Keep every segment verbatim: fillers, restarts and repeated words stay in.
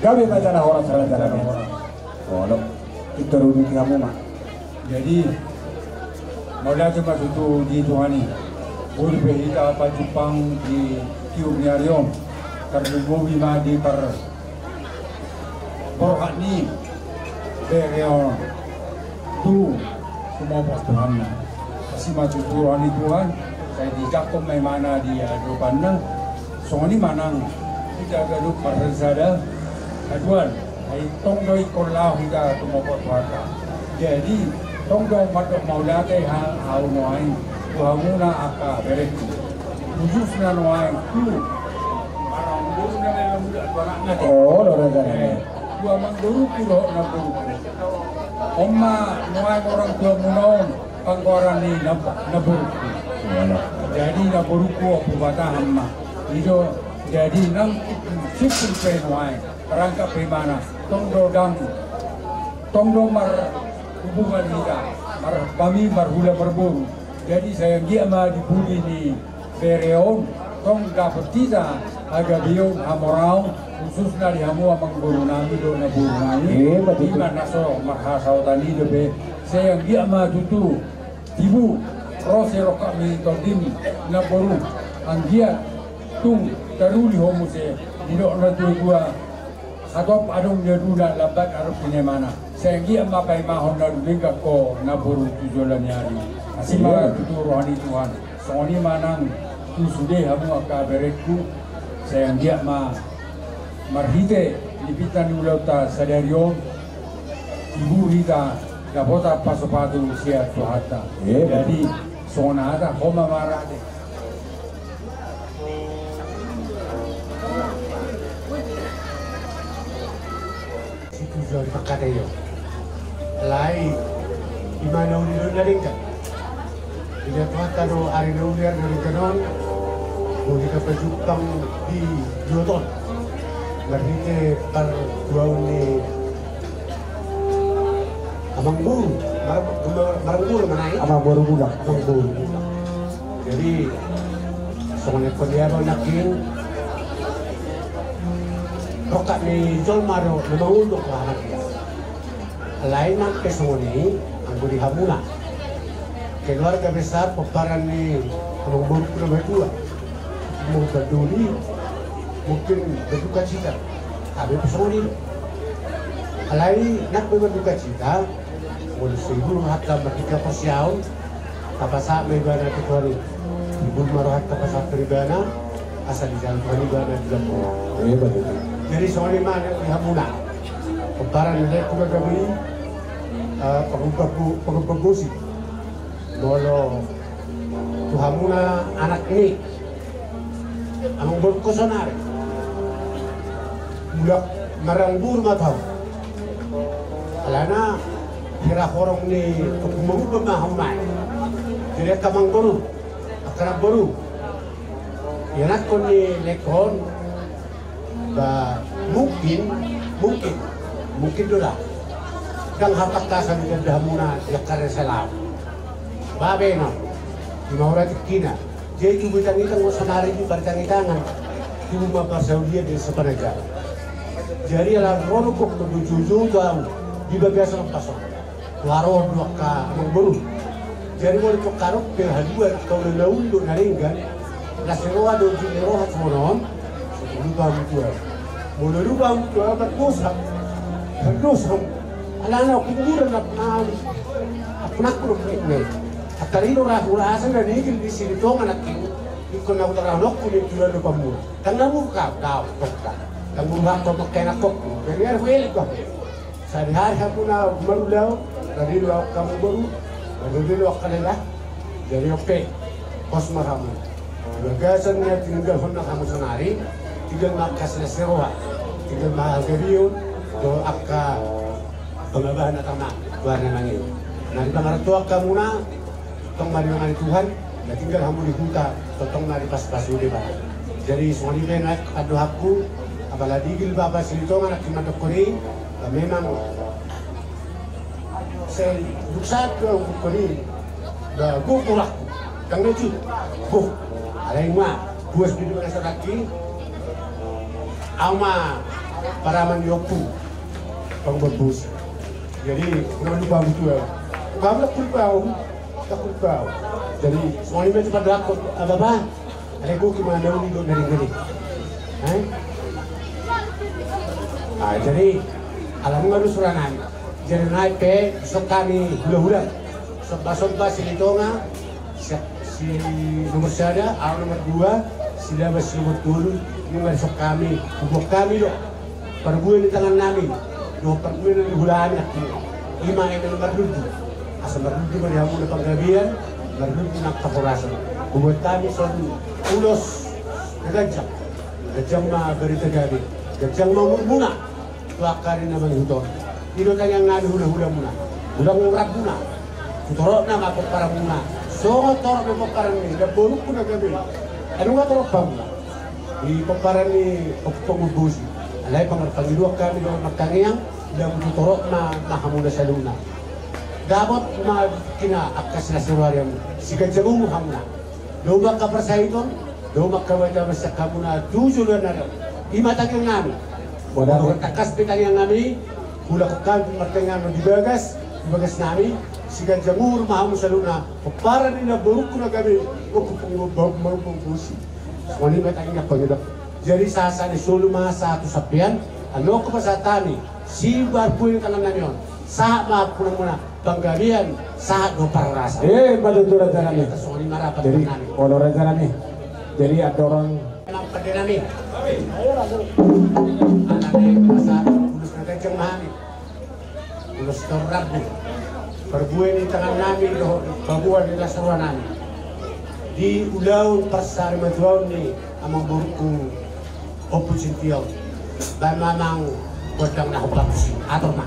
Gabe ma jala horas, raja nami. Olo, pintor uduti hamu ma. Jadi, mauliate ma tutu di Tuhan i. Boi pe hita pajumpang di tiur ni ari on. Tarlumobi ma di par borhat ni bere on tu sumopot Tuhanna. Asi ma tutu roha ni Tuhan, sai dijangkon ma imana di adopanna. Songon i ma nang hita ganup marhasada haduan, ai tong do ingkon laho hita tumopot Tuhanta. Jadi tong do mandok mauliate ha-, hau nuaeng tu hamuna angka berengku. Khususna nuaeng tu amangboruna na lam-, lam-, lam-, lam-, lam-, Oh, lo, raja nami. Eh, tu amangborungku dohot namborungku. On ma nuaeng orang tuamuna on panggoaran ni nam-, namborungku. Jadi namborungku, Ompu Batahan ma. I do, jadi nang simpul pe nuaeng, rangkap pe imana. Tong do dang, tong do marhubungan hita, mar-, hami marhula marboru. Jadi sai anggiat ma di pudi ni bere on tong dapot hita hagabeon, hamoraon, khususna di hamu amangboru nami dohot namboru nami. Eh, betul. Ima na so marhasaotan i dope, sai anggiat ma tutu tibu ro se rongkap ni tondim namboru, anggiat tung taruli ho muse. Didok natuatua, hatop adong ni aduna, lambat adong pinamana. Sai anggiat ma paimahon na dumenggan ho namboru tu joloan ni ari. Asi ma tutu roha ni Tuhan. Songon i ma nang tu sude hamu angka berengku, sai anggiat ma marhite ni pinta ni ulaonta sadari on, tibu hita dapotan pasu-pasu sian Tuhanta. Jadi songon hata, ho ma marade. Situjuan pangkataion. Alai ima na uli do na denggan. Ida Tuhanta do ari na uli, ari na denggan on. Boi hita pajumpang di joloan on marhite partuaon ni amangboru. Mar-, mar-, maranggur mana i? Amangboru Bulak. Amangboru Bulak. Jadi songon i pe dia do nangkin, rongkap ni jolma do na mangunduk lahan dia. Alai nang pe songon i, anggo di hamuna keluarga besar, pomparan ni amangborungku na matua, mungkin berduli, mungkin berduka cita. Hami pe songon i do. Alai nang pe berduka cita, molo so ibul rohanta marhite haporseaon, tapasahat ma ibana tu Tuhan i. Ibul ma rohanta pasahathon ibana, asa dijalo Tuhan ibana di lambungna. Jadi songon i ma nang di hamuna, pomparan ni laengku na gabe i, eh, pangumbar bo-, pangumbar bosi. Molo tu hamuna anak ni amangborungku saonari, mulak maranggur ma tu hamu. Alana hira horong ni Ompu Maruba ma hamu nai. Jadi angka amangboru, angka namboru, ianakhon ni laengkon, ba, mungkin, mungkin, mungkin do da. Ndang hatangkasan di hamuna di angka rese laho. Ba, baen on, ima hura tingkina. Jadi tubu itang-itang ma saonari di partangitangan. Tubu ma parsaulian di sapanajam. Jadi ala ro do gok ma tu jujur tu ahu di bagasan pason. Laho do angka amangboru. Jadi molo tong adong pe haduan, tong na uli dohot na denggan, na sai roha do di roha songon on. Lupa hamu tu ahu. Molo lupa hamu tu ahu, mardosa. Mardosa hamu. Alana kuburan na, na, ampunakku do baik baik. Antara i do ra hurasa na nigil di sini tonga nangkin. Ingkon na hutarahononku ni tulan do pamura. Ndang na muruk ahu, ndang, ndang. Ndang muruk ahu, tong mangkaenakhonku. Jadi ari huelek bah. Sadihari hamu na marulaon, na dilo angka amangboru, na dilo angka leleng, jadi oke, pos ma hamu. Di bagasan na tininggalhon na hamu saonari, Tinggal ma angka silas ni roha, tinggal ma hagabeon dohot angka pangabaan na tama tu ari na mangihut. Na dipangarantoan hamuna, tong ma didongani Tuhan, na tinggal hamu di huta, tongtong ma dipasupasu Debata. Jadi songon i pe na pandohanku, apala digil Bapa Silitonga nangkin mandokkon i, ba memang sai dung saat do ahu mandokkon i, ba gok do rohangku, ndang na ijut, gok. Alai ma, buas do di bagasan rohangki, ahu ma paraman ni ompu, pangubah bosi. Jadi, ndang lupa ahu tu ahu. Ndang lupa ahu. Takut kau. Jadi, songon i ma tu pandohanku, apa, apa? Alai gok i ma na uli dohot na denggan i. Eh? Ah, jadi, ala nunga do sura nami. Jadi, nai pe, dison hami hulahula. Sombasomba Silitonga, si, si nomor sada, ahu nomor dua, si Labas nomor tolu, nunga dison hami, huboan hami do. Parbue ni tangan nami, dohot parbue ni hula nami nangkin. I ma eme na marlundu. Asa marlundu ma di hamu na panggabean, marlundu na angka horasan. Huboan hami songon ulos na ganjang. Ganjang ma barita gabe. Ganjang ma umurmuna. Tu angka ari na mangihut on. I do tangiang nami hulahulamuna. Hula-hula muna. Tu torop nama pomparanmuna. Songon torop ni pomparan ni namborungku na gabe. Ai nunga torop hamuna. Di pomparan ni Ompu Pangubah Bosi. Alai pangar-, pangidoan hami dohot martangiang, ndang tu torop ma, ma hamuna saluhutna. Dapot ma kina angka silas ni roha di hamu. Siganjang umur hamuna. Dao ma angka parsahiton, dao ma angka bata basian hamuna tu joloan na ro. I ma tangiang nami. Molo tangkas pe tangiang nami, hulak hami martangiang di bagas, di bagas nami, siganjang umur ma hamu saluhutna, pomparan ni namborungku na gabe, Ompu Pangubah, Ompu Pangubah Bosi. Songon i ma tangiang pangidoan. Jadi sahat-sahat ni solu ma sahat tu sampean, annon hupasahat hami, sian parbue ni tangan nami on, sahat ma hamuna panggabean, sahat do parhorasan. Eh, ima tutu raja nami. Songon i ma rapat nami. Jadi, olo raja nami. Jadi, andorang. Emang pande nami. Anak nami, masa, ulos na ganjang ma hami. Ulos na rambu. Parbue ni tangan nami, dohot parbue ni las roha nami. Di ulaon parsarimatua on ni amangborungku Ompu Sintiong. Baen ma amang gondang na hombar tusi. Atur ma.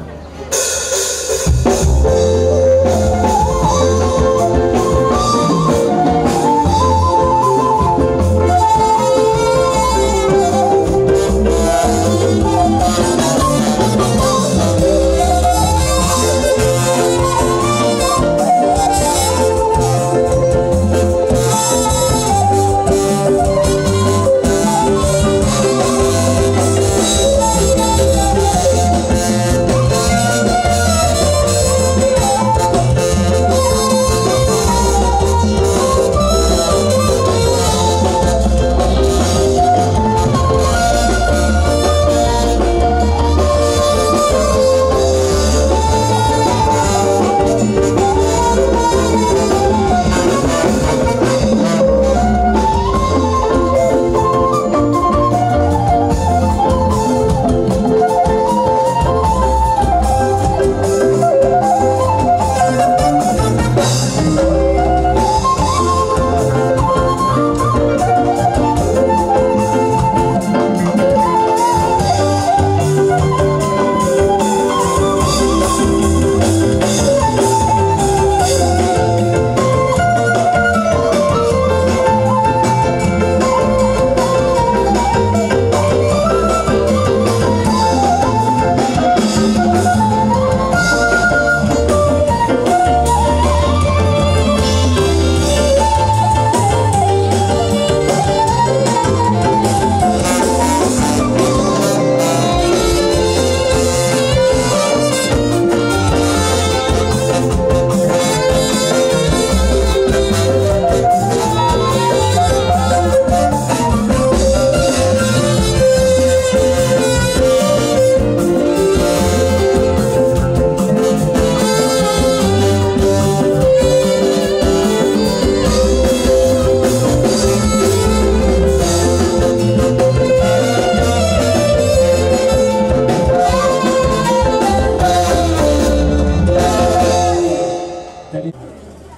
Jadi,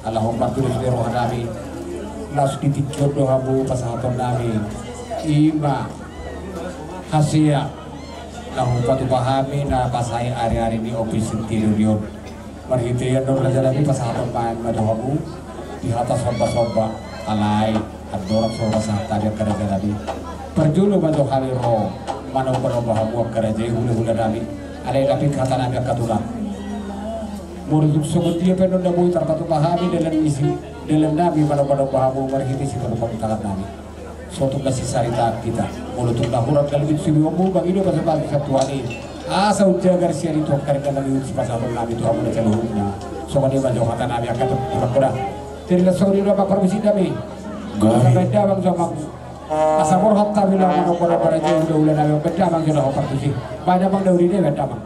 ala hombar tusi ni roha nami, laos di tingki on do hamu pasahaton nami. Ima Asia, na hupatupa hami na pasahat ari-ari ni opis sentiri on. Marhite i do raja nami pasahaton ma hami ma tu hamu di hata somba-somba, alai andorang so pasahat hami angka raja nami, parjolo ma jo hami ro manomba-nomba hamu angka raja i, hula-hula nami. Alai na pingkatan nami angka tulang, molo tung songon dia pe annon na boi tarpatupa hami dalan ni si, dalan nami manomba-nomba hamu marhite sipatupa ni tangan nami. So tung na sisarita hita, molo tung na hurang gabe sude hamu, bagi do pasu-pasu sian Tuhan i, asa umjagar sian i Tuhan, karina bagi sipasahaton nami tu hamu na saluhutna. Songon i ma jo hata nami angka tulang. Jadi na songon i do ma parmusik nami. Baen damang jo amang. Asa borhat hami laho manomba-nomba raja i, hula-hula nami, baen damang jo na ho parmusik. Baen damang, na uli nai, baen damang.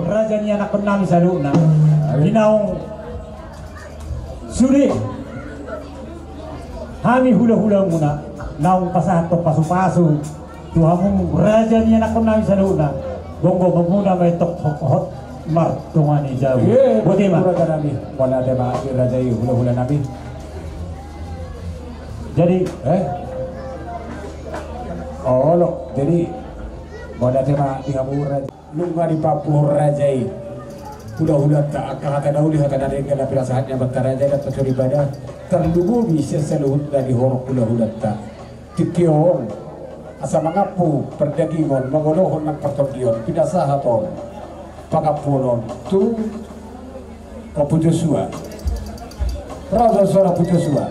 Raja ni anakkon nami saluhutna. Di naung sude hami hula-hulamuna naung pasahathon pasu-pasu tu hamu raja ni anakkon nami saluhutna, gomgomonmuna ma i tong hot-hot martonga ni jabu. Botima. Raja nami, mauliate ma di raja i, hula-hula nami. Jadi, eh? Olo, jadi, mauliate ma di hamu raja. Nunga dipapuhor raja i hulahulanta, angka hata na uli, hata na denggan na pinasahat ni amanta raja, dapot soripada, tarlumobi sian saluhutna di horong hulahulanta. Tingki on, asa mangampu pardagingon, mangolohon nang partondion, pinasahat on pangampuon on tu Ompu Josua. Ro do suara Ompu Josua.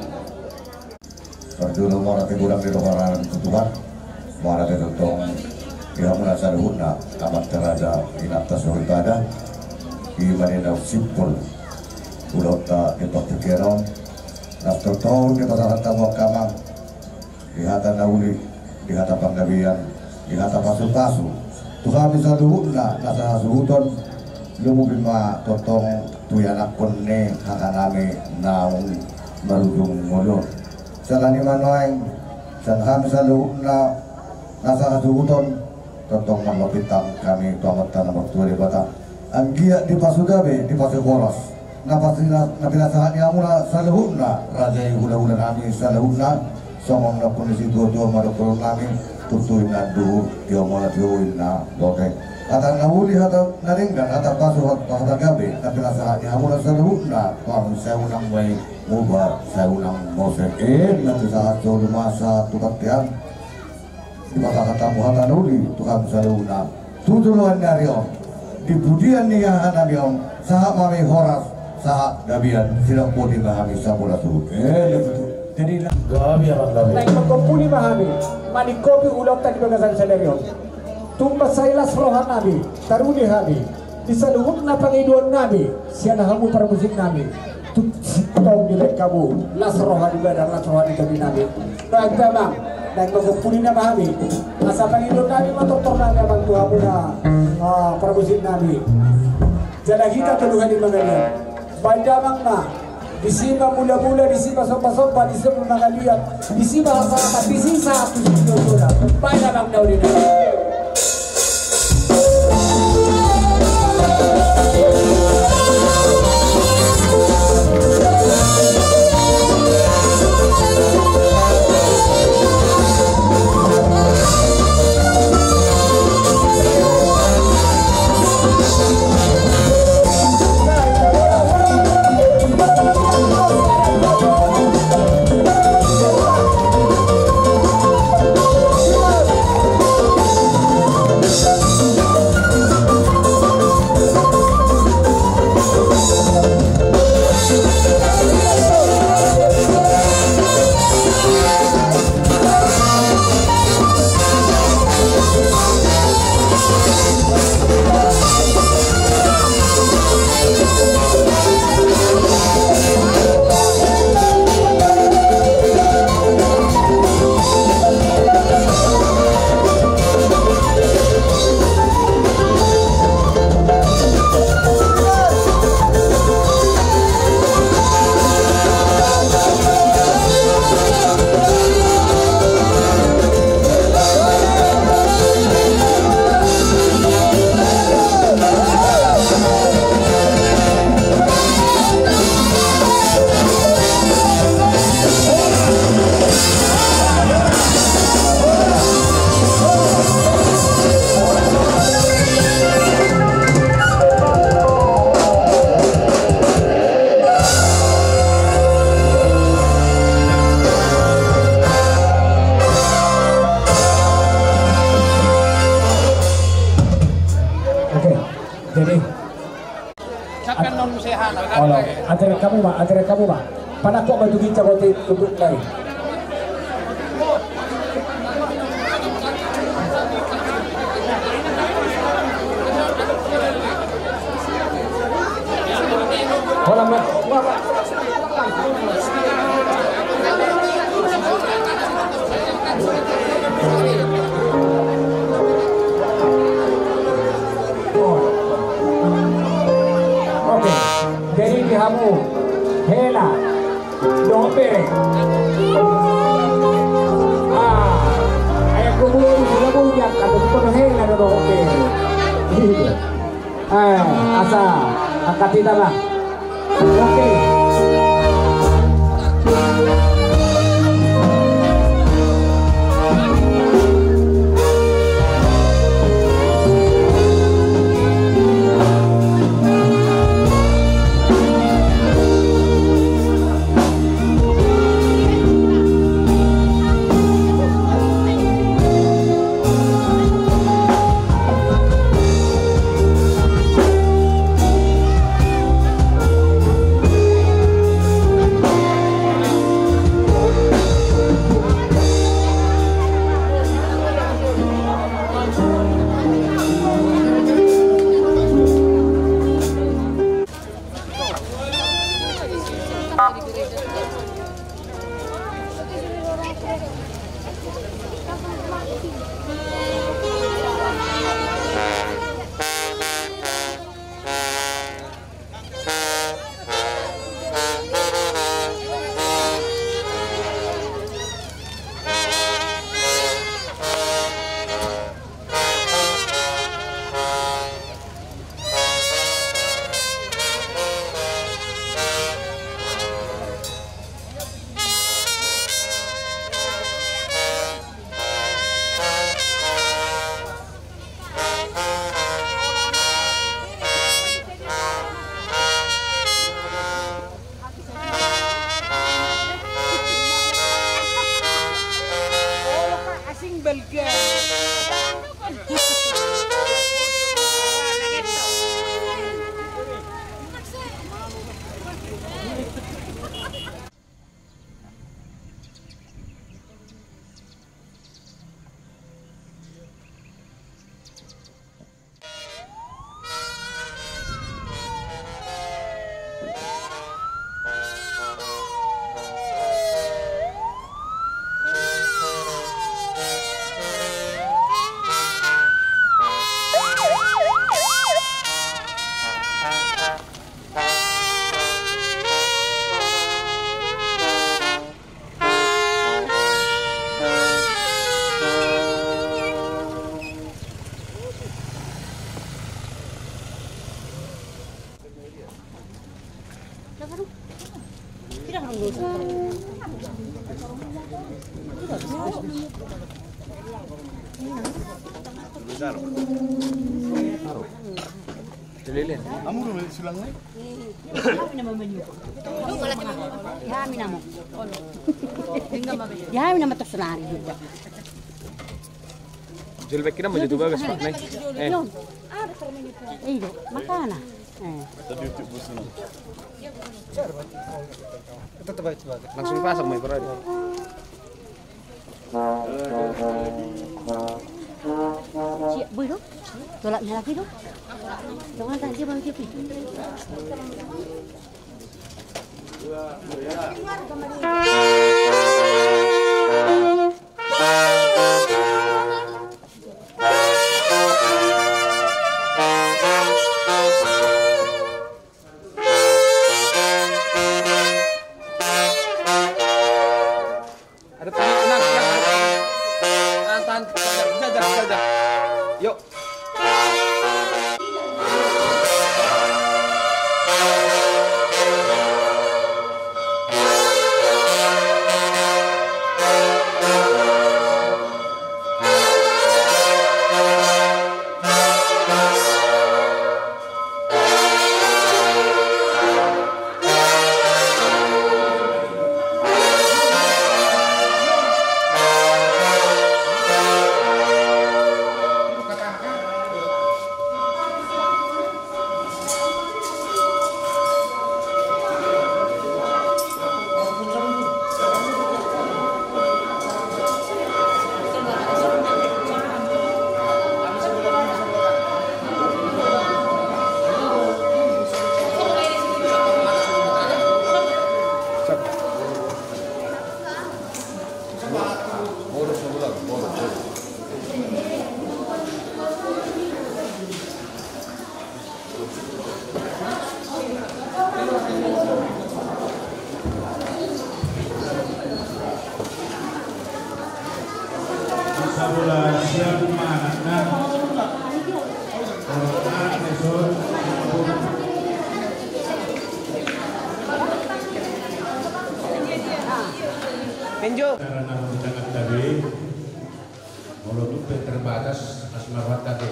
Parjolo mauliate godang di roha ni Tuhan. Mauliate tongtong di hamuna saluhutna, amanta raja, inanta soripada. Ima na simpul ulaonta di partingkian on. Las tongtong dipasahat hamu angka amang, di hata na uli, di hata panggabean, di hata pasupasu tu hami saluhutna na sahasuhuton. Lumobi ma tongtong tu ianakhon ni hahanami naung marujung ngolu on. Siala ni i ma nuaeng, sian hami saluhutna na sahasuhuton, tongtong marlapinta hami tu Amanta na martua Debata. Anggiat dipasugabe, dipasuhoras na pinasahat ni hamuna saluhutna raja i, hulahula nami saluhutna. Songon na pola ni situatua ma dohonon nami, turtu inna anduhur, tio ma na tio inna bote. Hata na uli, hata na denggan, hata pasu, hata gabe na pinasahat ni hamuna saluhutna, pang sai unang muba, sai unang mose. Inna tu sahat solu ma sahat tu bontean. Dipasahat hamu hata na uli tu hami saluhutna tu joloan ni ari on, di pudian ni hahanami on, sahat ma hami horas, sahat gabean, sidang boti ma hami sabola suhut. Jadi na gabe, gabe. Naeng mangkompuli ma hami, maningkopi ulaonta di bagasan sadari on. Tung mansai las rohanami, taruli hami di saluhutna pangidoannami sian hamu parmusiknami. Tung sintong dibaen hamu las roha di badan, las roha di tondi nami. Baen ma, naeng mangkompuli ma hami, asa pangidoannami ma tortornami, amang, tu hamuna parmusiknami. Jala hita tolu hali mangaliat. Baen damang ma. Disi ma mulamula, disi ma sombasomba, disi ma mangaliat, disi ma hasahatan, disi sahat tu situatuana. Baen damang na uli na. Oke, jadi, olo, ajar hamu ma, ajar hamu ma. Panangkok ma tu ginjang on, tu ginjang on. Holan ma. Oke, jadi di hamu hela dohot bere. Ah, ayat dua puluh, sudah bujang, kata bukan hela dohot bere. Gitu. Eh, asa angkat hita, Bang. Oke. Timbal gas. Lilin. Amu do sulang nai? Hami nama. Hami nama tu sonari. Jelbek kira mau jadi bagas, Pak, nai. Eh. Iyo, makana. Eh. Langsung pasang, mai berani. Siap, boy, lo? Tolak ni lagi, lo? Jangan tak dia bang Jepi. Ada tangan, tenang, tenang, ada tangan. Tahan, tahan. Bisa, bisa, bisa, bisa. Yuk. Menjo. Karena di tengah tabe, molo dung pe terbatas, las ma rohanta be.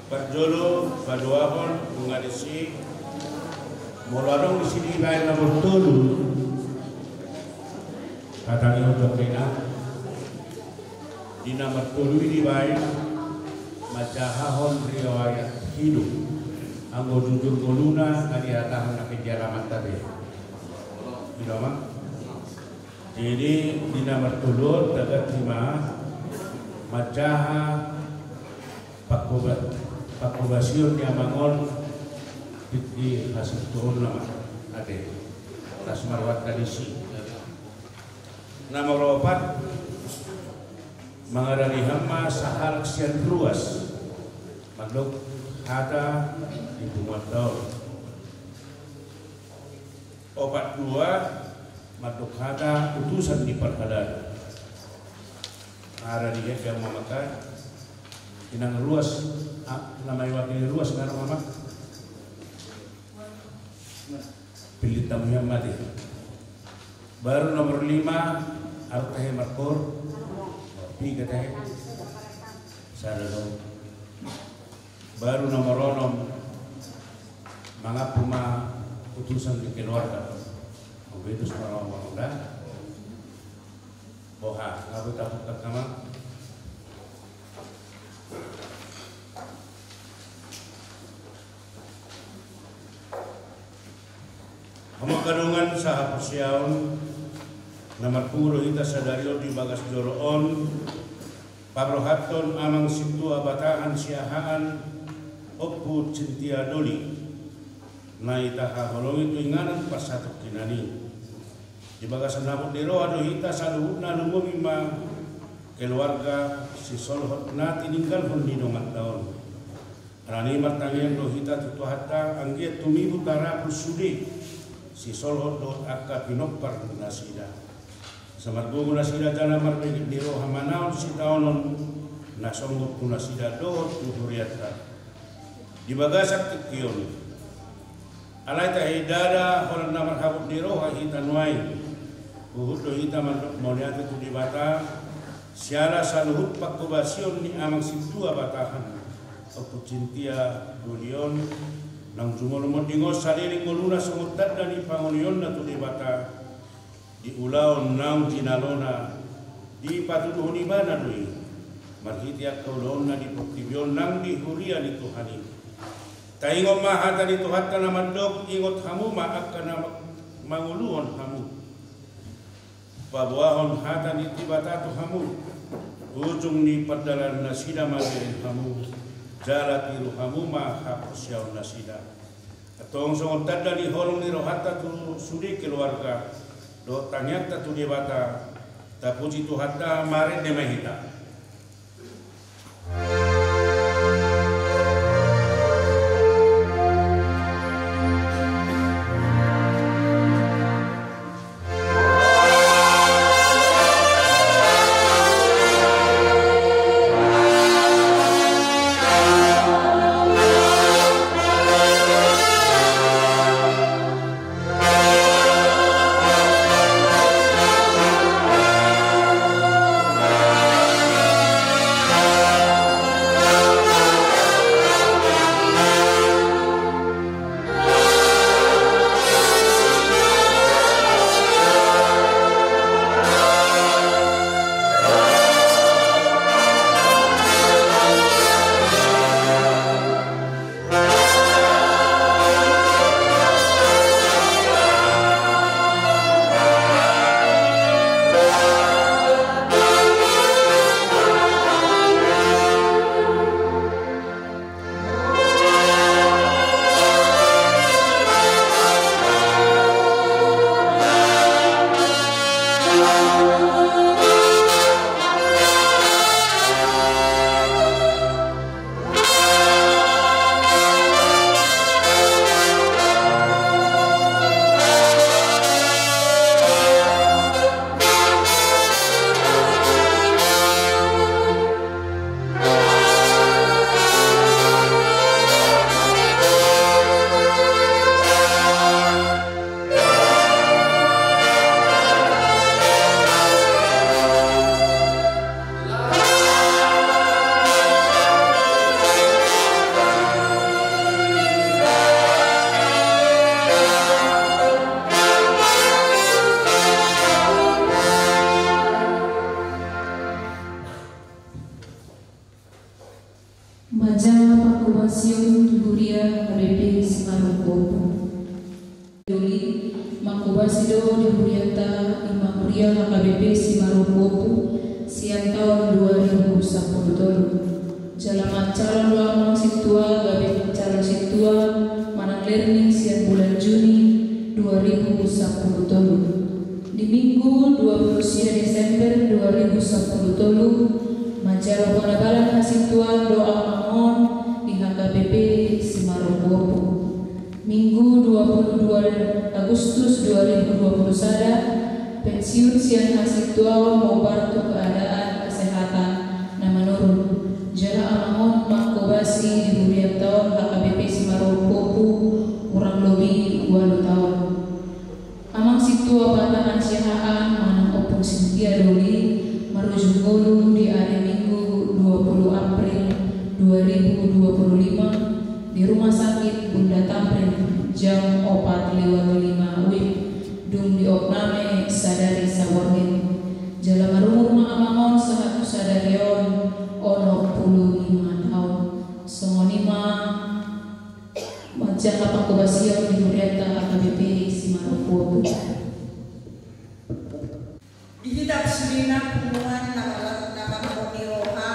Parjolo padoahon nunga disi, molo adong disi dibaen na martolu, hatangihon jokena. Di na martolu i dibaen manjahahon riwayat hidup, anggo jujur ngoluna na dihatahon na penjara mata be. Ida ma. Jadi di na martolu on taganti ma manjaha pangkoba-, pangkobasion ni amang on di, di hasil turun nama ate. Las ma rohanta disi. Na maropat mangarani hama sahalak sian ruas mandok hata di punguanta on. Opat dua mandok hata utusan ni parhalado. Ara di hega mamata inang ruas, ah, nama iwakili ruas ngarang mama. Pilih tamu yang mati. Baru nomor lima, arta he markor. Piga tahe. Sada do. Baru nomor onom, mangampu ma utusan di keluarga. Betus ma roha da. Boha, laho tapukkon ma. Hamu angka dongan sahaporseaon, na marpungu do hita sadari on di bagas joro on, parrohathon Amang Sintua Batahan Siahaan, Ompu Sintia Doli, na hita haholongi tu inganan parsatongkinan i. Di bagasan hapot ni roha do hita saluhutna, lumobi ma keluarga sisolhot na tininggalhon ni donganta on. Alani i martangiang do hita tu Tuhanta, anggiat tumibu tarapul sude sisolhot dohot angka pinompar nasida. Asa margogo nasida jala marbege ni roha manaon sitaonon na songgop tu nasida dohot tu hurianta. Di bagasan tingki on, alai tahe ndada holan na marhapot ni roha hita nuaeng, huhut do hita mandok mauliate tu Debata siala saluhut panghobasion ni Amang Sintua Batahan, Ompu Sintia Doli on, naung jumolo monding on saleleng ngoluna songon tanda ni pangolionna tu Debata. Di ulaon naung jinalona, dipatuduhon ibana do i marhite angka ulaonna di portibi on nang di huria ni Tuhan i. Taingot ma hata ni Tuhanta na mandok: Ingot hamu ma angka na mangoluhon hamu, paboahon hata ni Debata tu hamu. Ujung ni pardalanan nasida ma bereng hamu, jala tiru hamu ma haporseaon nasida. Antong songon tanda ni holong ni rohanta tu sude keluarga dohot tangiangta tu Debata, tapuji Tuhanta, marende ma hita. Manjalo panghobasion tu huria H K B P Simarompu Ompu. Doli, manghobasi do di hurianta, ima huria H K B P Simarompu Ompu, sian taon dua ribu sampulu tolu. Jala mancalon do Amang Sintua gabe calon sintua manang lerning sian bulan Juni dua ribu sampulu tolu. Di Minggu dua pulu sia Desember dua ribu sampulu tolu, manjalo panabalan hasintuan do amang on di H K B P Simarompu Ompu. Minggu dua pulu dua Agustus dua ribu dua pulu sada, pensiun sian hasintuaon hombar tu keadaan kesehatan na menurun. Jala amang on manghobasi di hurianta on H K B P Simarompu Ompu kurang lobi ualu taon. Amang Sintua Batahan Siahaan manang Ompu Sintia Doli marujung ngolu di ari Minggu dua pulu April dua ribu dua pulu lima di Rumah Sakit Bunda Tamrin jam opat lewat lima WIB, dung diopname sadari saborngin. Jala marungu Punguan na mala-, na manggohi roha,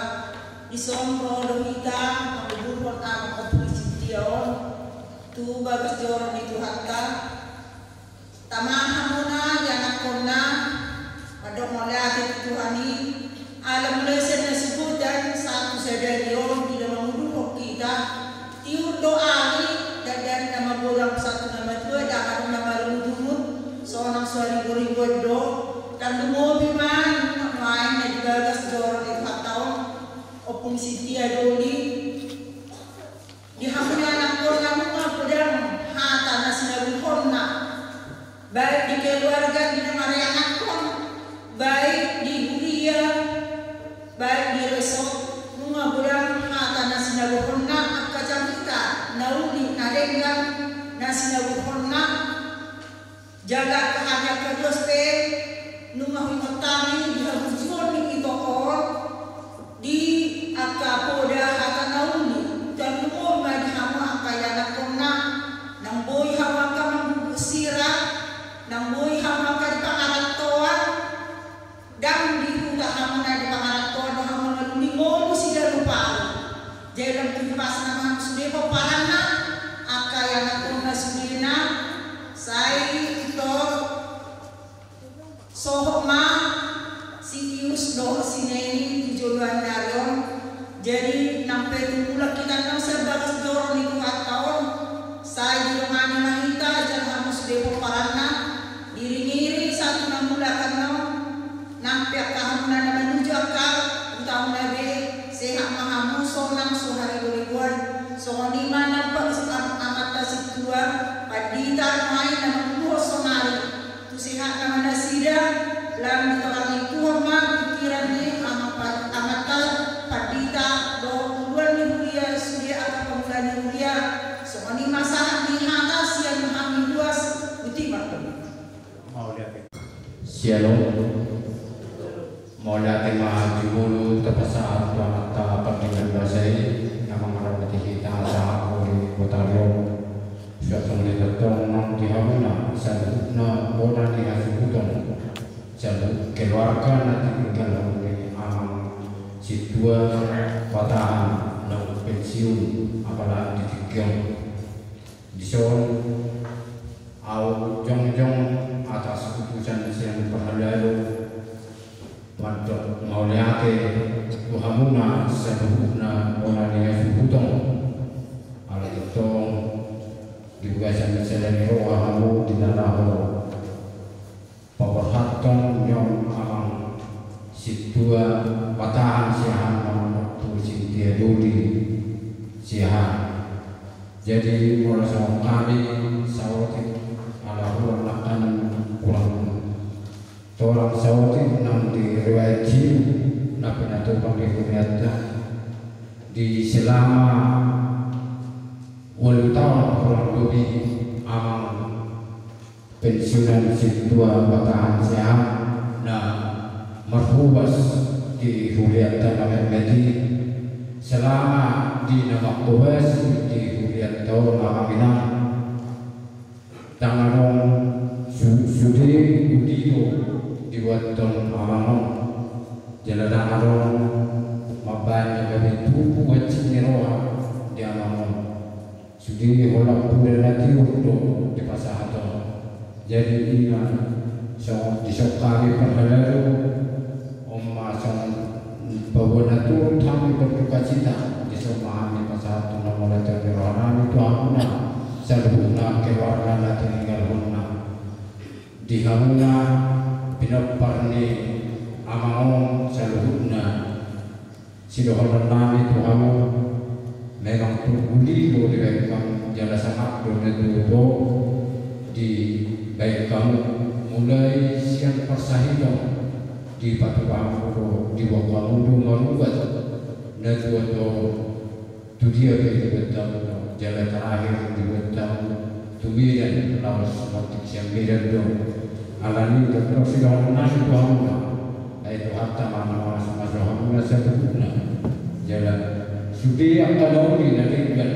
dison ro do hita manguburhon Amang Ompung Sintia on tu bagas joro ni Tuhanta. Tama hamuna ianakhonna, mandok mauliate tu Tuhan i, ala mulai sian na sogot sahat tu sadari on, di na manguburhon hita, tiur do ari, dandani na magodang sahat tu na matua, ndang adong na marungutungut, sonang so hariboriboan do. Tarlumobi ma nunga nuaeng na di bagas joro ni Tuhanta on, Ompung Sintia Doli. Di hamu ianakhonna nunga godang hata na sinabuthonna, baik di keluarga di na marianakhon, baik di huria, baik di resort, nunga godang hata na sinabuthonna, angka carita na uli na denggan na sinabuthonna. Jala angka hami angka ruas pe, nunga huingot hami di haburjuon ni ito on, di angka poda hata na uli, tarlumobi ma di hamu angka ianakhonna, naung boi hamu angka manggugut sira, naung boi hamu angka di pangarantoan, ndang di huta hamu na di pangarantoan do hamu, na lumi ngolu siganup ari. Jadi lam tu hipasna ma hamu sude pomparanna, angka ianakhonna sudena, sai ito sohot ma si Ius dohot si Neni tu joloan ni ari on. Jadi nang pe tung mulak hita annon sian bagas joro ni Tuhanta on, sai didongani ma hita jala hamu sude pomparanna, diiringiring sahat tu na mulak annon. Nang pe angka hamuna na manuju angka hutamuna be, sehat ma hamu, sonang so hariboriboan. Songon i ma nang pe am-, amanta sintua pandita nuaeng na manguburhon sonari, tu sehatna ma nasida, lam ditorangi Tuhan ma pikiran ni amang pa-, amanta pandita dohot uluan ni huria sude angka pangula ni huria. Songon i ma sahat ni hata sian hami ruas. Botima. Mauliate. Shalom. Mauliate ma jumolo tapasahat tu amanta pardenggan basa i, na mangaramoti hita sahat tu botari on. Suang songon i tongtong nang di hamuna saluhutna bona ni hasuhuton, saluhut keluarga na tininggalhon ni amang sintua patahan naung pensiun apala di tingki on. Dison ahu jongjong atas utusan sian parhalado mandok mauliate tu hamuna saluhutna bona ni hasuhuton. Ala tongtong di bagasan sada ni roha hamu di na laho paborhathon ni on amang sintua patahan sian hami, amang Ompung Sintia Doli sian hami. Jadi molo songon hami saotik, ala hurang nangkin hurang, torang saotik nang di riwayat hidup na pinatupa ni hurianta, di selama ualu taon hurang lobi amang pensiunan sintua patahan sian hami na marhobas di hurianta na metmet i, selama di na manghobasi di hurianta on amang inang, ndang adong su-, sude uli do dibuathon amang on. Jala ndang adong mambahen na gabe tubu hansit ni roha di amang on. Sude holan poda na tiur do dipasahat on. Jadi i ma songon dison hami parhalado, on ma songon paboa na turut hami berdukacita, dison ma hami pasahathon na mauliate ni rohanami tu hamuna saluhutna keluarga na tininggalhonna. Di hamuna pinompar ni amang on saluhutna, sidohononnami tu hamu, memang tung uli do dibahen hamu jala sangap do na tutu dibahen hamu, mulai sian parsahiton dipatupa hamu do, diboan hamu do marubat na tutu. Tu dia pe dibuat hamu, jala terakhir dibuat hamu tu Medan, laos marhite sian Medan do. Alani i tongtong sidohononnami tu hamuna, ai Tuhanta ma na mamasumasu hamuna saluhutna. Jala sude angka na uli na denggan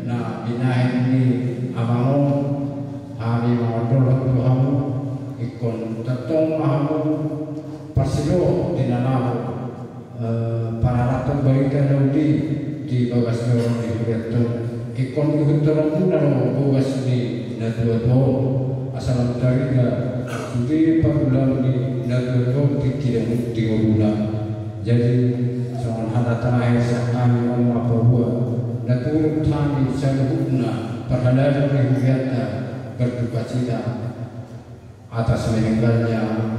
na binahen ni amang on, hami mangondolhon tu hamu, ingkon tongtong ma hamu Parsidohot di na laho, eh, pararathon barita na uli di bagas joro ni hurianta on. Ingkon ihuthononmuna do bogas ni natuatua on, asa lam tarida sude parulaon ni natuatua on tingki na di ngoluna. Jadi songon hata terakhir sian hami, on ma paboa na turut hami saluhutna parhalado ni hurianta berdukacita atas meninggalnya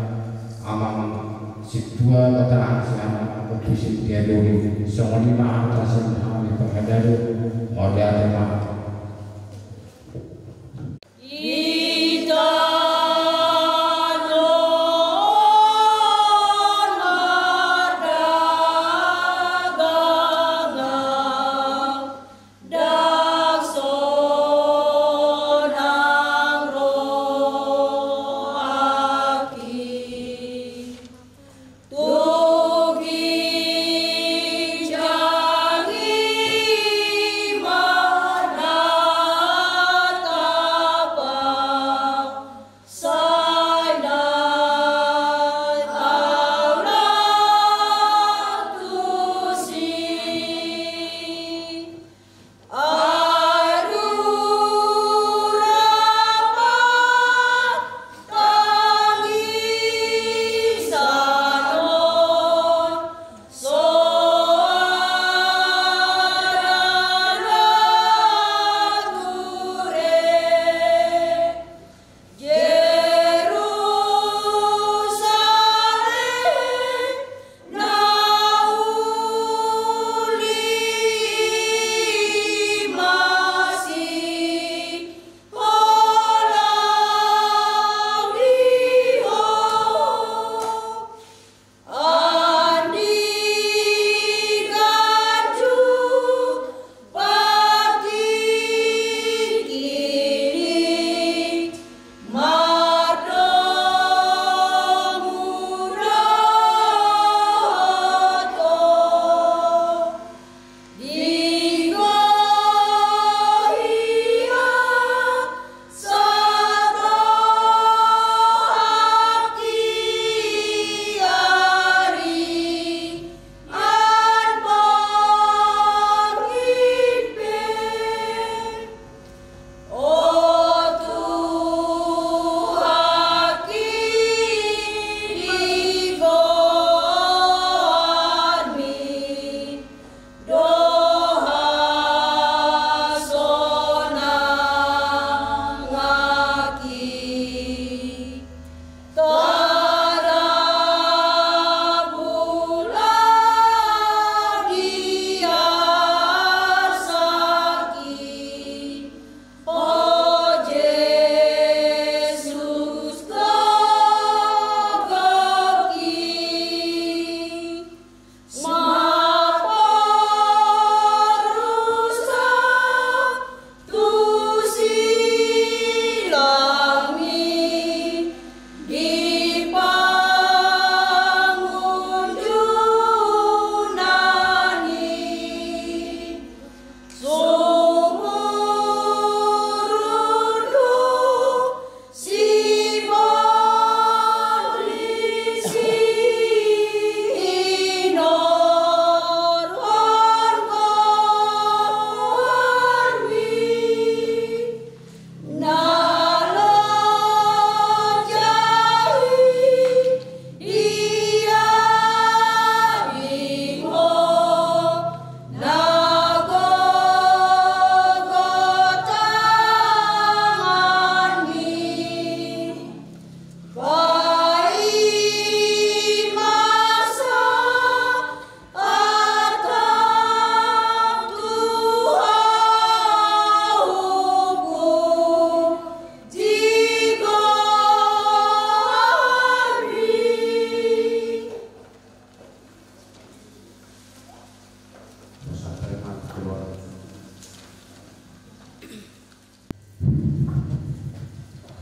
Amang Sintua Batahang, si Amang Ompu Sintiadoli. Songon i ma hata sian hami parhalado, mauliate ma. Ndang sonang rohangki, tung ginjang i ma na tapa, sai ndang aula tusi. Ai rura patangisangon, soara na ture. Jerusalem na uli i ma sihola di ho. Andigan tu patingki ni mardomu dohot ho. Di goiha satohang di ari an pangimpe. O Tuhanki, di goarmi do hasonanganki. Tarabula di arsaki, o Jesus, goarki. Maporus ha tu silangmi di pangunjunan i. Sumurung do siborisi hinorhon goarmi. Na loja i di abing ho, na gogo tanganmi. Paima sa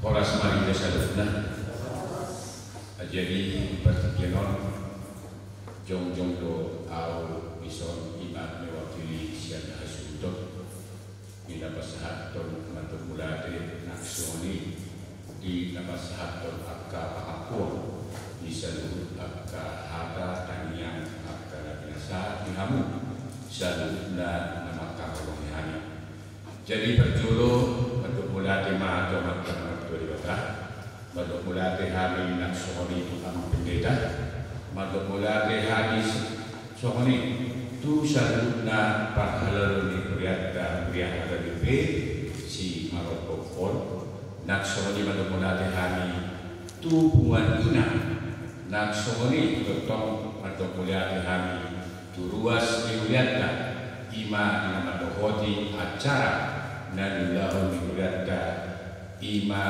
Horas ma di hita saluhutna. Jadi, di partingkian on, jongjong do ahu dison, ima mewakili sian hasuhuton, di na pasahathon mauliate nang songon i di na pasahathon angka pangakuan Saluhut angka hata tangiang angka na pinasahat ni hamu saluhutna na mangkaholongi hami. Jadi parjolo mandok mauliate ma tu Amanta Martua Debata. Mandok mauliate hami nang songon i tu Amang Pendeta. Mandok mauliate hami songon i tu saluhutna parhalado ni hurianta, huria H K B P simarondok on. Nang songon i mandok mauliate hami tu punguan ina. Nang songon i tongtong mandok mauliate hami tu ruas ni hurianta, i ma na mandohoti acara na niulahon ni hurianta, i ma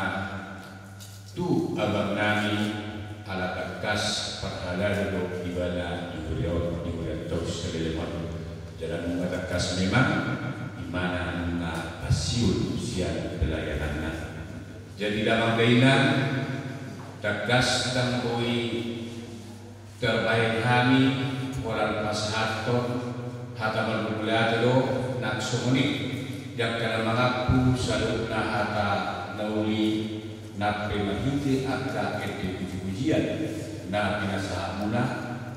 tu abang nami, ala tangkas parhalado do ibana di huria on, di hurianta on saleleng on. Jala nunga tangkas memang ibana nunga pensiun sian pelayananna. Jadi damang dainang, tangkas ndang boi tarbahen hami holan pasahathon hata mandok mauliate do. Nang songon i di angka na mangampu saluhutna hata na uli, nang pe marhite angka ende pujipujian na pinasahatmuna,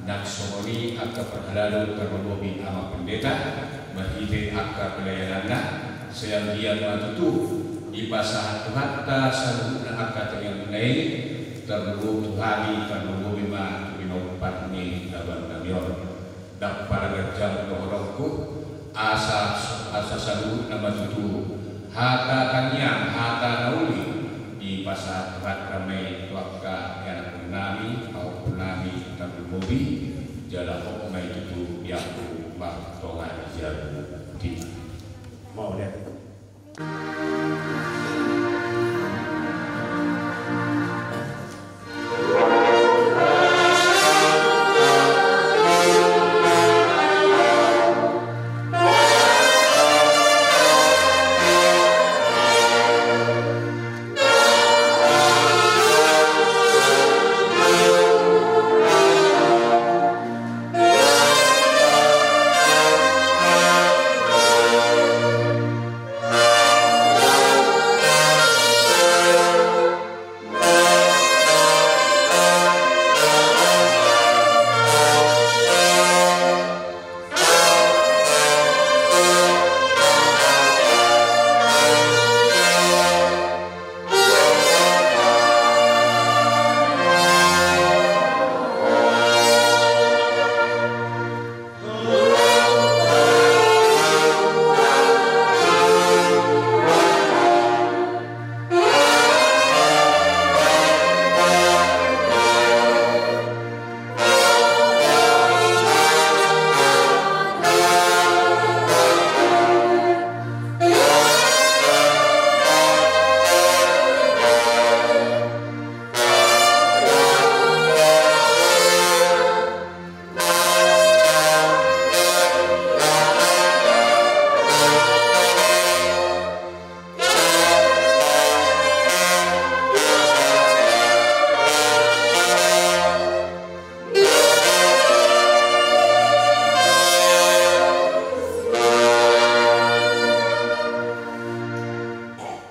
nang songon i angka parhalado tarlumobi Amang Pendeta marhite angka pelayananna. Sai anggiat ma tutu dipasahat Tuhanta saluhutna angka tangiangmuna i, tarlumobi tu hami, tarlumobi ma tu pinaumpan ni abang nami on. Ndang pola ganjang dohononku, asa, asa saluhutna ma tutu hata tangiang, hata na uli dipasahat Tuhanta ma i tu angka ianakhon nami, pahompu nami, tarlumobi jala hot ma i tutu di angka martonga ni jabu. Mauliate.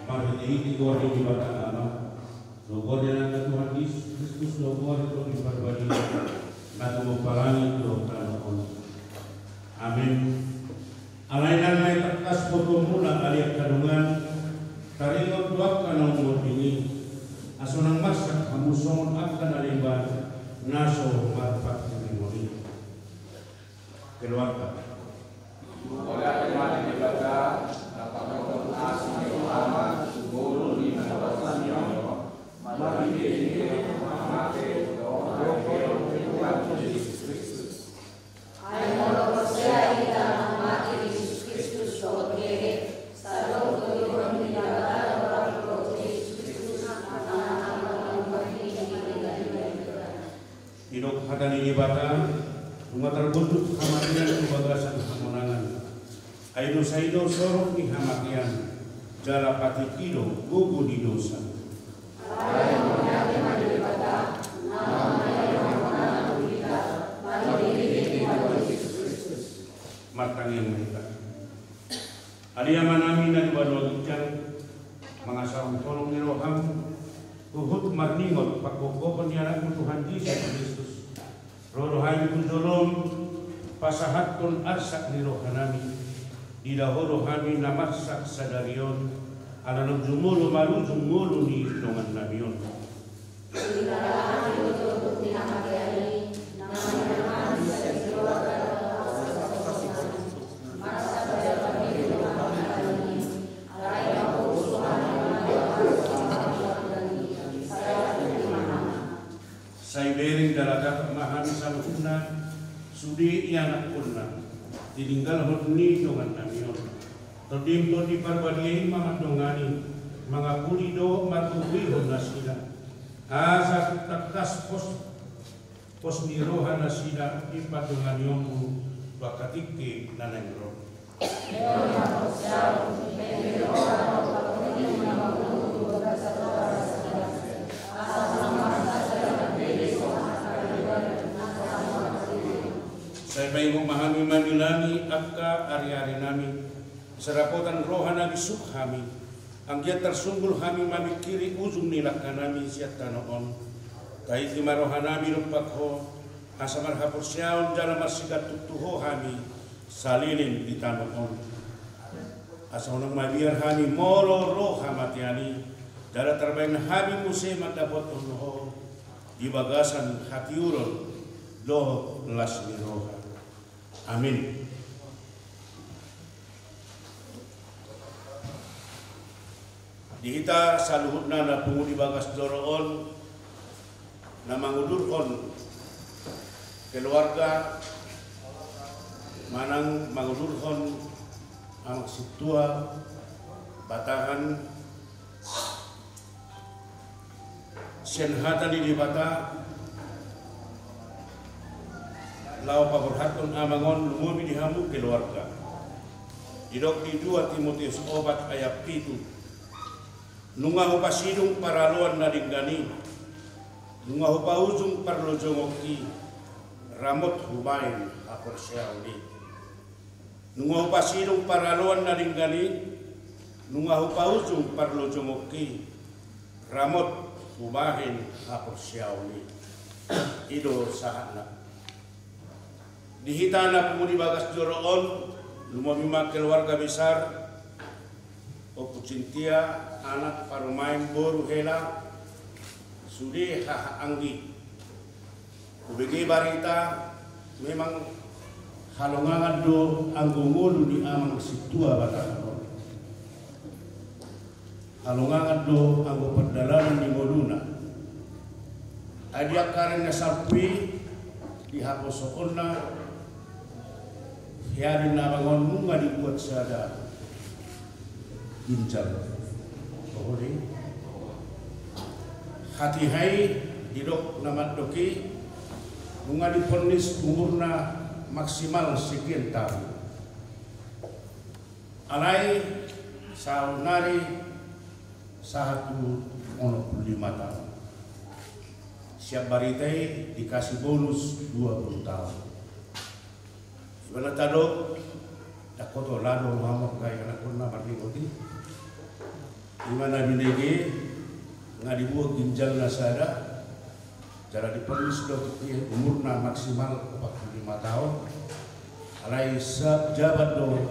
Marhitehite goar ni Debata Ama, dohot goar ni Anakna Tuhan Jesus Kristus, dohot goar ni Tondi Parbadia, na tumompa langit dohot tano on. Amen. Alai nang naeng tangkas botoonmuna ale angka dongan, taringot tu angka na umboto i, asa unang marsak hamu songon angka na lemban, na so marpangkirimon i. Keluarga. Mauliate ma di Debata, na pangkatahon asi ni roha ma tu ngolu ni na rohani on, marhitehite Amanta Tuhan Jesus Kristus. Ai molo porsea hita na mate di Jesus Kristus dohot hehe, sai adong goarna di Debata dohot Jesus Kristus, Anakna. Didok hata ni Debata, nunga targondut hamatean tu bagasan hamonangan. Ai dosa i do sorok ni hamatean, jala patik i do gogo ni dosa. Martangiang ma hita. Ale Amanami na di banua ginjang, mangasahon holong ni roham, Huhut marningot panggogohon ni Anakmu Tuhan Jesus Kristus, ro do hami tu jolom pasahathon arsak ni rohanami. Diida Ho do hami na marsak sadari on, ala naung jumolo marujung ngolu ni dongannami on. Sai bereng jala gatap ma hami saluhutna, sude ianakhonna, tininggalhon ni dongannami on. TondiM, Tondi Parbadia i ma mandongani, mangapuli dohot margogoihon nasida. Asa tung tangkas pos, pos ni roha nasida di pandonganionMu tu angka tingki na naeng ro. Sai paingot ma hami mangilangi angka ariarinami, sai dapotan roha na bisuk hami, anggiat tarsunggul hami mamingkiri ujung ni langkanami sian tano on. Tahiti ma rohanami dompak Ho, asa marhaporseaon jala marsigantung tu Ho hami, saleleng di tano on. Asa unang mabiar hami molo ro hamatean i, jala tarbahen hami muse mandapothon Ho di bagasan hatiuron dohot las ni roha. Amin. Di hita saluhutna na pungu di bagas joro on, na mangudurhon keluarga manang mangudurhon amang sintua, batahan sian hata ni Debata, laho paborhathon amang on lumobi di hamu keluarga. Didok di dua Timoteus opat ayat pitu: Nunga hupasidung paraloan na denggan i, nunga hupaujung parlojongonki, ramot hubahen haporseaon i. Nunga hupasidung paraloan na denggan i, nunga hupaujung parlojongonki, ramot hubahen haporseaon i. I do sahatna. Di hita na pungu di bagas joro on, lumobi ma keluarga besar, Ompu Cintia, anak, parumaen, boru, hela, sude haha anggi. Hubege barita, memang halongangan do anggo ngolu ni amang sintua batahan on. Halongangan do anggo pardalanan ni ngoluna. Ai di angka ari na salpu i, di haposoonna, hea do na amang on nunga dibuat sada ginjal. Hatiha i didok na mandok i, nunga diponnis umurna maksimal sekian tahun. Alai saonari sahat tu onom pulu lima tahun. Sian barita i dikasih bonus dua puluh tahun. Ibana tadok, dakkoto lado rohamon kai anakhonna marningot i. Ibana binege, nga dibuat ginjalna sada, jala diponnis do umurna maksimal opat pulu lima tahun. Alai sa jabat do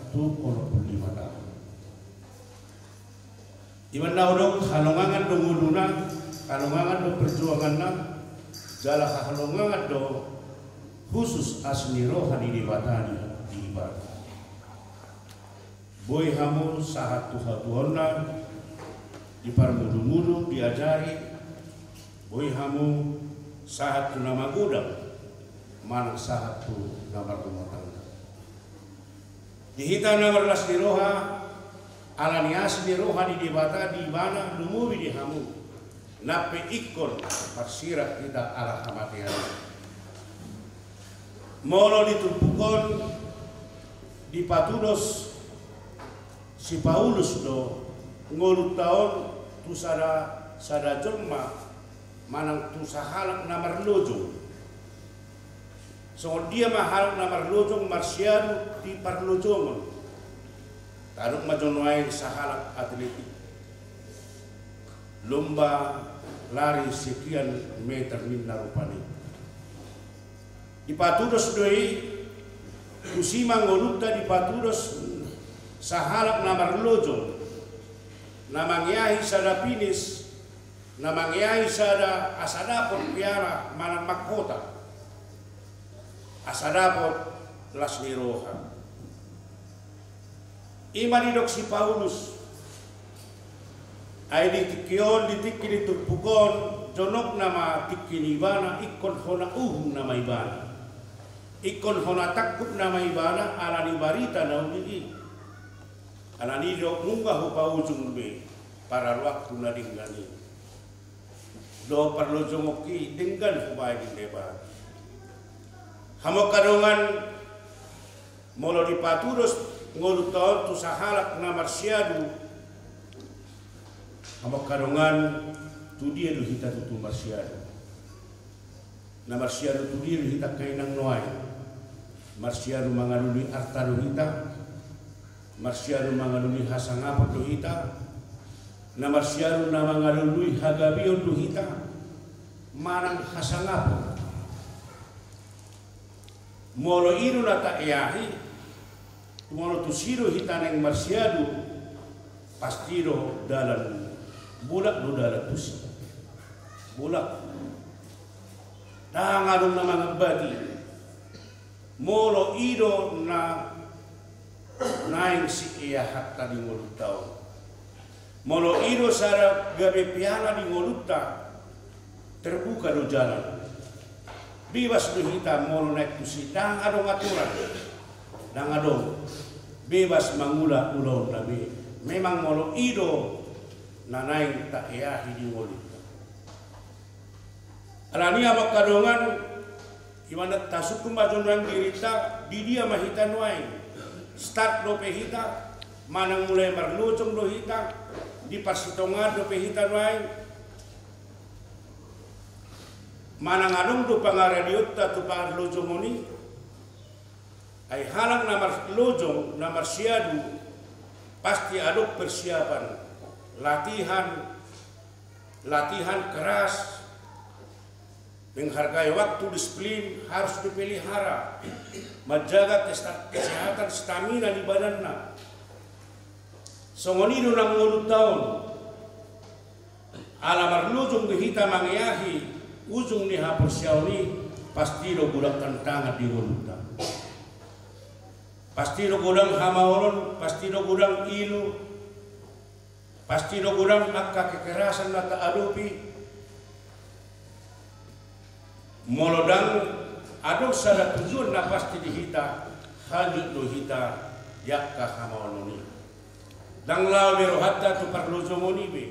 tu onom pulu lima tahun. Ibana hudok halongangan do ngoluna, halongangan do perjuanganna, jala halongangan do khusus asi ni roha ni Debata di ibana. Boi hamu sahat tu hatuaonna, diparmudumudu, diajari, boi hamu sahat tu na magodang, manang sahat tu na marrumah tangga. Di hita na marlas ni roha, ala ni asi ni roha ni Debata di ibana lumobi di hamu, na pe ingkon marsirat hita ala hamatean. Molo di turpuk on dipatudos si Paulus do ngolunta on tu sada, sada jolma manang tu sahalak na marlojong. Songon dia ma halak na marlojong marsiadu di parlojongon? Tadok ma jo nuaeng sahalak atletik. Lomba lari sekian meter ninna rupani. Dipatudos do i, tusi ma ngolunta dipatudos sahalak na marlojong, na mangeahi sada pinis, na mangeahi sada asa dapot piala manang mahkota, asa dapot las ni roha. I ma didok si Paulus, ai di tingki on, di tingki ni turpuk on, jonok nama tingki ni ibana, ingkon hona uhum nama ibana, ingkon hona tangkup nama ibana ala ni barita na uli i. Ala ni do nunga hupaujung be paraloanku na denggan i dohot parlojongonki denggan hubahen di Debata. Hamu angka dongan, molo dipatudos ngolunta on tu sahalak na marsiadu, hamu angka dongan, tu dia do hita tutu marsiadu? Na marsiadu tu dia do hita angka inang nuaeng? Marsiadu mangalului arta do hita? Marsiadu mangalului hasangapon do hita? Na marsiadu na mangalului hagabeon do hita manang hasangapon? Molo i do na taeahi, molo tusi do hita naeng marsiadu, pasti do dalan, bolak do dalan tusi. Bolak. Ndang adong na mangambati molo i do na naeng sieahanta di ngolunta on. Molo i do sada gabe piala di ngolunta, terbuka do jalan. Bebas do hita molo naeng tusi, ndang adong aturan, ndang adong. Bebas mangula ulaonna be, memang molo i do na naeng taeahi di ngolunta. Alani i, hamu angka dongan, i ma na tasungkun ma jo nuaeng dirinta, di dia ma hita nuaeng? Start dope hita, manang mulai marlojong do hita? Di parsitongaan dope hita nuaeng, manang adong do pangaradeonta tu parlojongon i? Ai halak na marlojong, na marsiadu, pasti adong persiapan, latihan, latihan keras, menghargai waktu, disiplin harus dipelihara, manjaga kesta-, kesehatan, stamina di badanna. Songon i do nang ngolunta on. Ala marlojong do hita mangeahi ujung ni haporseaon i, pasti do godang tantangan di ngolunta. Pasti do godang hamaolon, pasti do godang ilu, pasti do godang angka kekerasan na taadopi. Molo ndang adong sada tujuan na pasti di hita, hanyut do hita di angka hamaolon i. Ndang laho be rohanta tu parlojongon i be,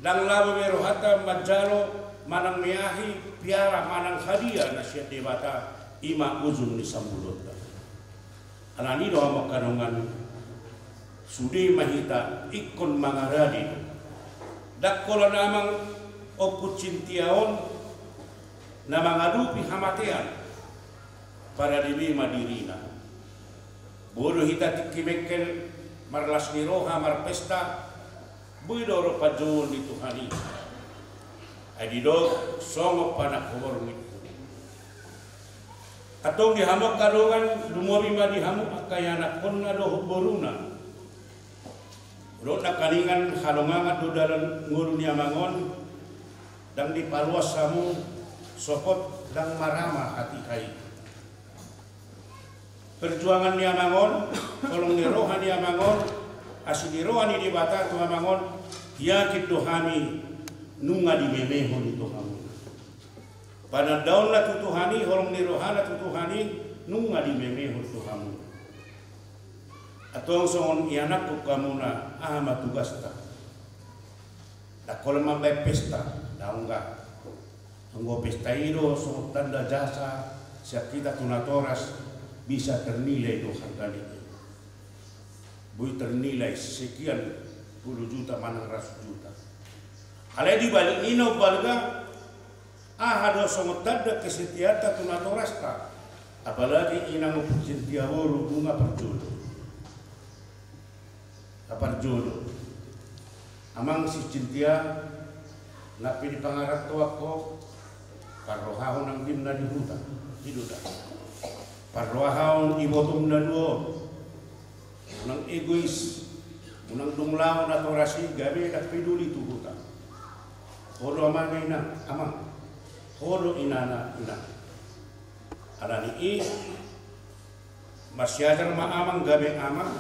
ndang laho be rohanta manjalo manang meahi piala manang hadia na sian Debata, i ma ujung ni sambulotta. Alani do, hamu angka dongan, sude ma hita ingkon mangarade do. Ndang holan amang Ompu Sintia on na mangadopi hamatean, parade be ma dirina. Boi do hita tingki mengkel marlas ni roha, marpesta, boi do ro panjouon ni Tuhan i. Ai didok songon panangkohor ni. Antong di hamu angka dongan, lumobi ma di hamu angka ianakhonna dohot boruna. Dohot nangkiningan, halongangan do dalan ngolu ni amang on, ndang dipaloas hamu, sopot ndang marama hatiha i. Perjuangan ni amang on, holong ni roha ni amang on, asi ni roha ni Debata tu amang on, yakin do hami nunga dimemehon i tu hamu. Panandaonna tu Tuhan i, holong ni rohana tu Tuhan i, nunga dimemehon tu hamu. Antong songon ianakhon hamuna, aha ma tugasta? Ndang holan mambaen pesta, ndang ongga. Anggo pesta i do songon tanda jasa sian hita tu natoras, bisa ternilai do hargana i. Boi ternilai sekian puluh juta manang ratus juta. Alai di balik ni na umbalga, aha do songon tanda kesetiaanta tu natorasta? Apalagi inang Ompu Sintia boru, nunga parjolo. Parjolo. Amang si Sintia, Na pinipangarantoan ho, parrohahon angginna di huta, i do da. Parrohahon ibotom na dua on, unang egois, unang dung laho natoras i gabe ndang peduli tu huta. Ho do amana inang, amang. Ho do inana inang. Alani i, marsiajar ma amang gabe ama,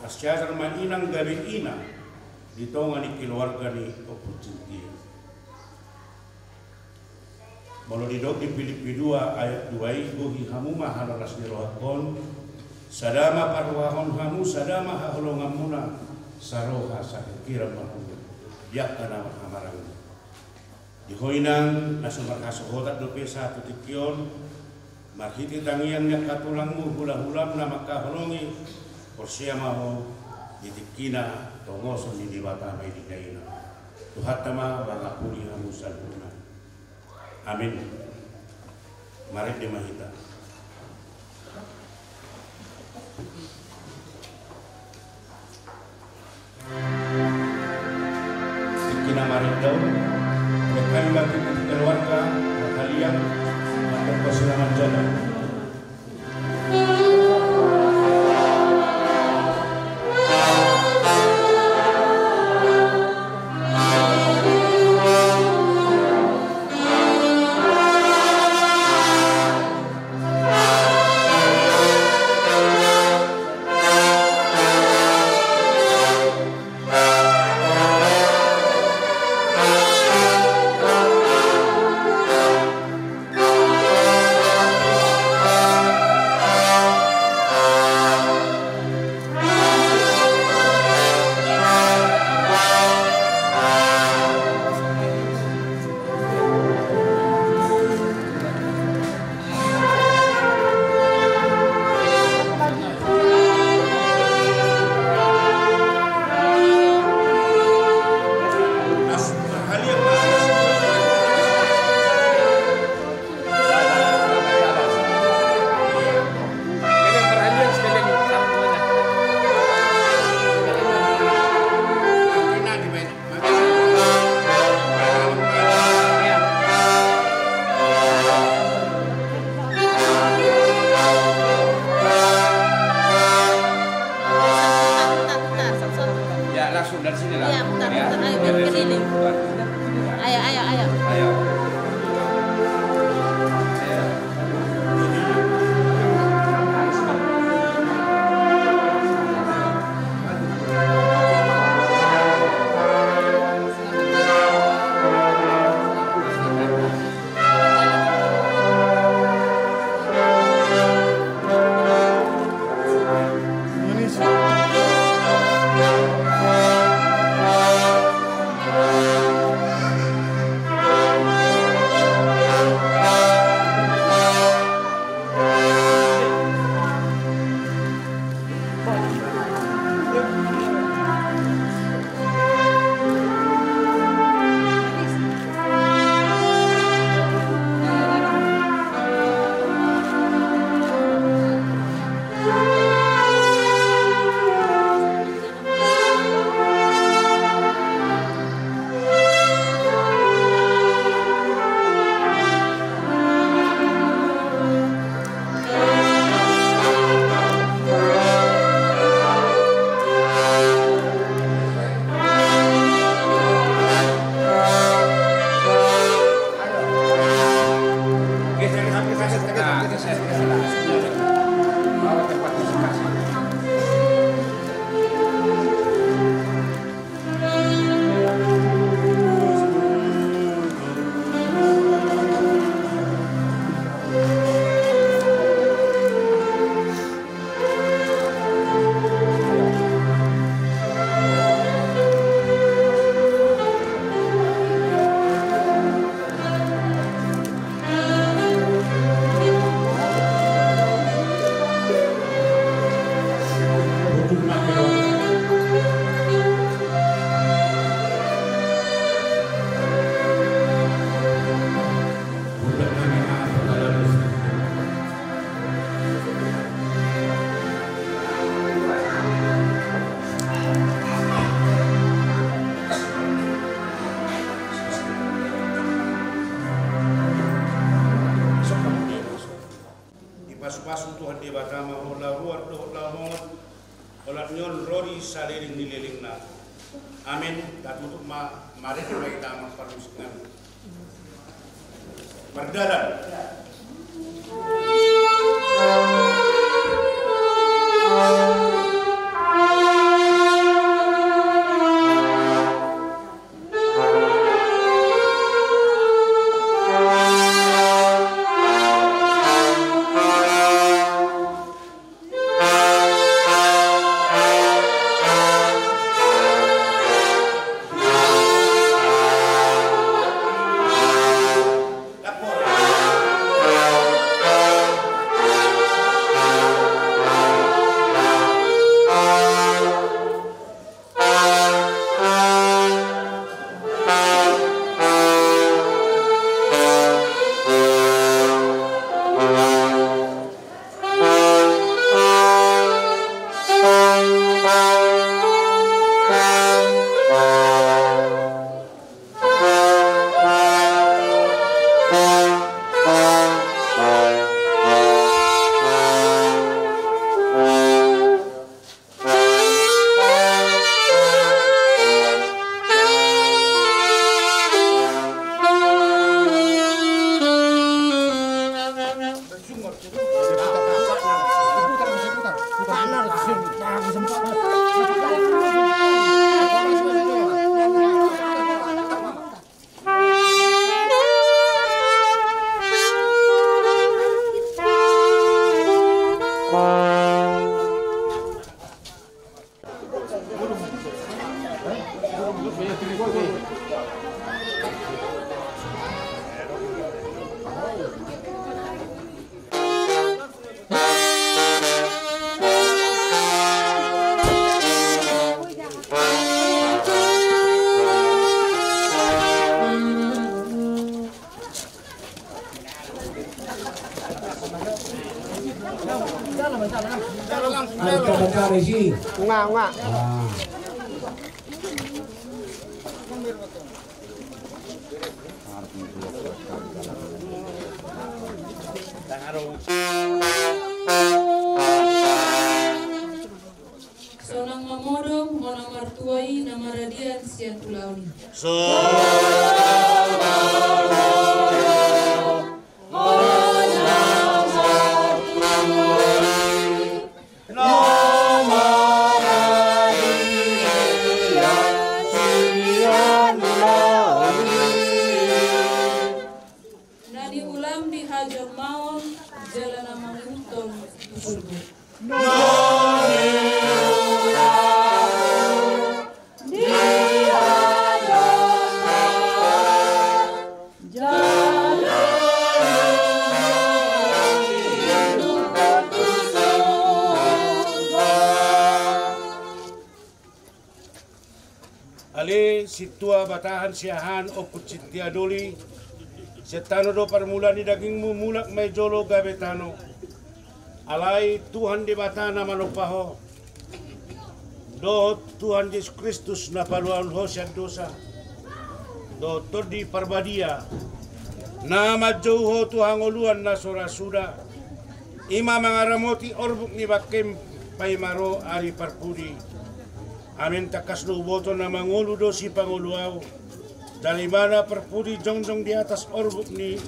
marsiajar ma inang gabe ina, di tonga ni keluarga ni Ompu Cintia. Molo didok di Pilippi dua ayat dua i, bohi hamu ma halolas ni rohangkon, sada ma parrohahon hamu, sada ma haholonganmuna, saroha sapingkiran ma hamu, di angka na marhamaranggi. Di ho inang, na so marhasohotan dope sahat tu tingki on, marhite tangiang ni angka tulangmu, hulahulam na mangkaholongi, porsea ma ho, di tingkina tongoson ni Debata ma i di daina. Tuhanta ma mangapuli hamu saluhutna. Amin. Marende ma hita. Tingki na marende on, berkami bagi keluarga, kalian, atau pasangan jalan. Pasu-pasu Tuhan Debata ma ho laho ruar dohot laho mongot, olat ni on ro di saleleng ni lelengna. Amen. Tatutup ma, marende ma hita marparmusikan. Mardalan. Unga, unga. Sonang mamodom, mona martua i na maradian sian ulaon i. Na niulam di hajolmaon jala na mangihuthon tu surgo. Ale sintua batahan siahaan ongkut sintia doli, sian tano do parmulaan ni dagingmu, mulak ma i jolo gabe tano. Alai Tuhan Debata na manompa ho, dohot Tuhan Jesus Kristus na paluahon ho sian dosa, dohot Tondi Parbadia na manjou ho tu hangoluan na so ra suda, i ma mangaramoti orbuk ni bangkem paima ro ari parpudi. Amen. Tangkas do huboto na mangolu do sipangolu ahu. Jala i ma na parpudi jongjong di atas orbuk ni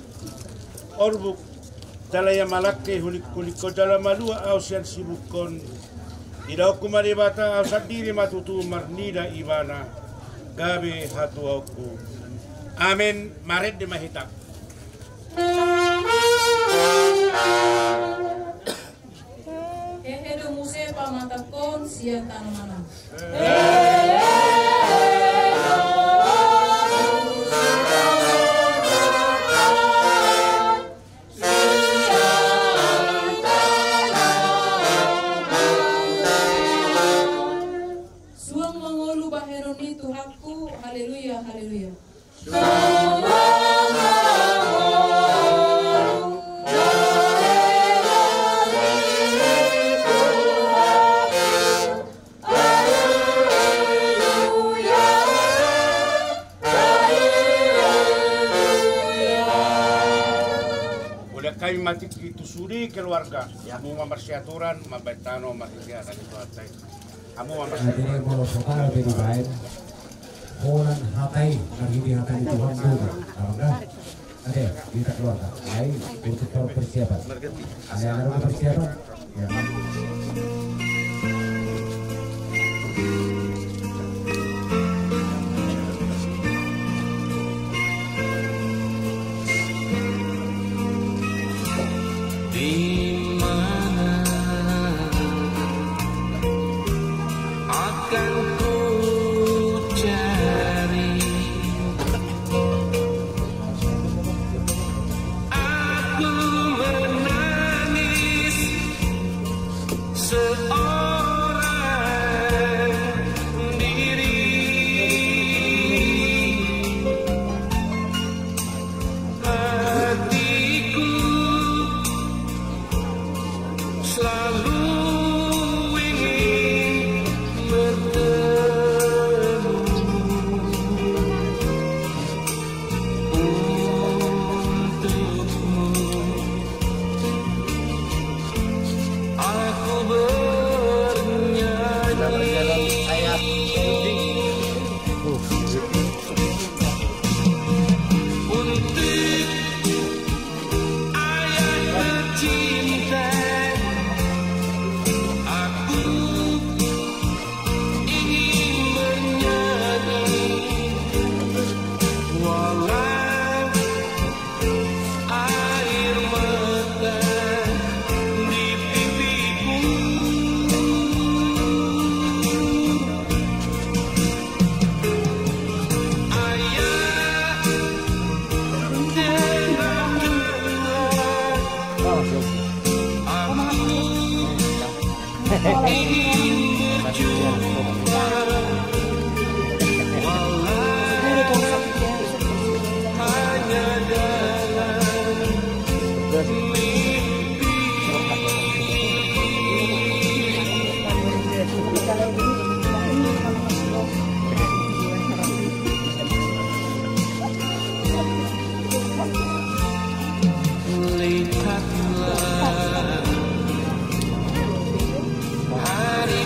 orbuk. Jala ia malangke hulingkuling on jala malua ahu sian sibuk on. Idaonku ma Debata, ahu sandiri ma tutu marnida ibana. Gabe hatuaonku. Amen. Marende ma hita. Hehe do muse pamatangkon sian tano manang. Suang mangolu bahenon ni Tuhanku, haleluya, haleluya. Tingki tu sude keluarga. Ya. Hamu ma marsiaturan, mambahen tano, marhite hata ni Tuhanta i. Hamu ma marsiaturan. Jadi, molo so tano pe dibahen, holan hata i, marhite hata ni Tuhan do. Amang da. Ate, di hita keluarga. Ai, untuk persiapan. Ada yang ada persiapan? Ya. Di mana akan ku cari Aku menangis seorang diri. Hatiku selalu ingin bertemu untukmu. Aku bernyanyi untuk ayah tercinta, aku ingin menyanyi, walau air mata di pipiku. Ayah, dengarkanlah. Aku ingin berjumpa, walau hanya dalam mimpi. Lihatlah, hari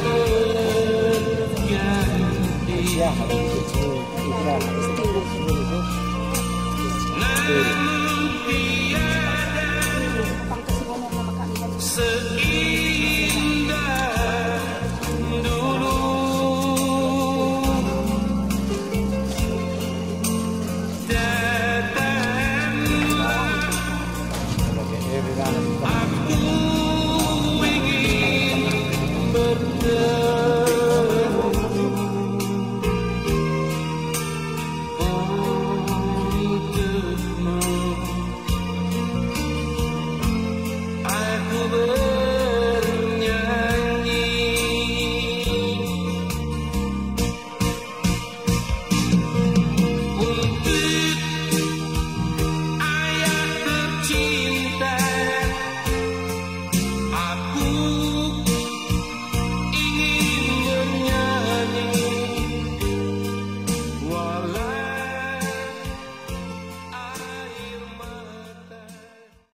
berganti. Namun tiada seindah